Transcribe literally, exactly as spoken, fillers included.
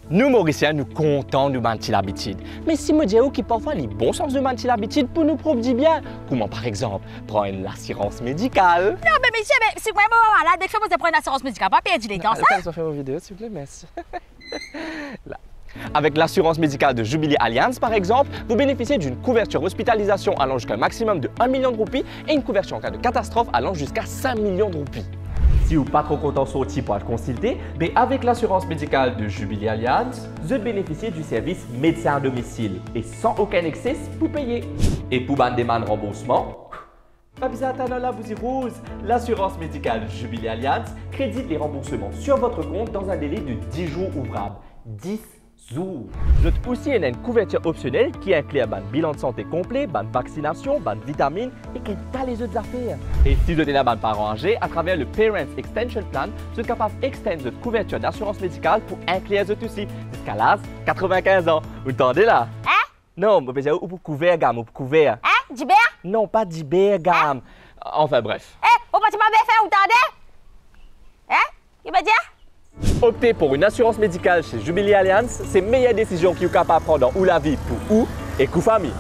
Nou Morisien, nou kontan nou bann ti labitid. Me si mo dir ou ki parfwa li bon sanz nou bann ti labitid pou nou prop dibien, kouma par exanp, pran enn lasirans medikal. Non, me misie, me si mwa mo malad, me fek mo pran enn lasirans medikal, pa perdi letan sa. Attends, laisse-moi faire mon vidéo, s'il vous plaît, merci. Là. Avec l'assurance médicale de Jubilee Allianz, par exemple, vous bénéficiez d'une couverture hospitalisation allant jusqu'à un maximum de un million de roupies et une couverture en cas de catastrophe allant jusqu'à cinq millions de roupies. Si ou pa tro kontan sorti pou al konsilte, be avek lasirans medikal de Jubilee Allianz, zot benefisie di servis medsin a domisil e san okenn ekses pou peye. E pou bann demann ranboursman, pa bizin atann labouzi rouz, l'assurance médicale Jubilee Allianz crédite les remboursements sur votre compte dans un délai de dix jours ouvrables. Dix zour. Zot osi ena enn kouvertir opsionel ki inklir bann bilan de sante konple, bann vaksinasion, bann vitaminn ek enn ta lezot zafer. E si zot ena bann paran aze, atraver le Parents Extension Plan, zot kapav extend zot kouvertir d'asirans medikal pou inklir zot osi, ziska laz katrevinkinz an. Ou tande la? Hein? Non, mo pe dir ou pou kouver gam, ou pou kouver. Hein? Diber? Non, pa diber gam. Hein? Enfin bref. Eh, ou pa ti pa bien fer, ou tande? Hein? Ki mo dir? Opter pour une assurance médicale chez Jubilee Allianz, se meyer desizion ki ou kapav pran dan ou lavi pou ou ek ou fami.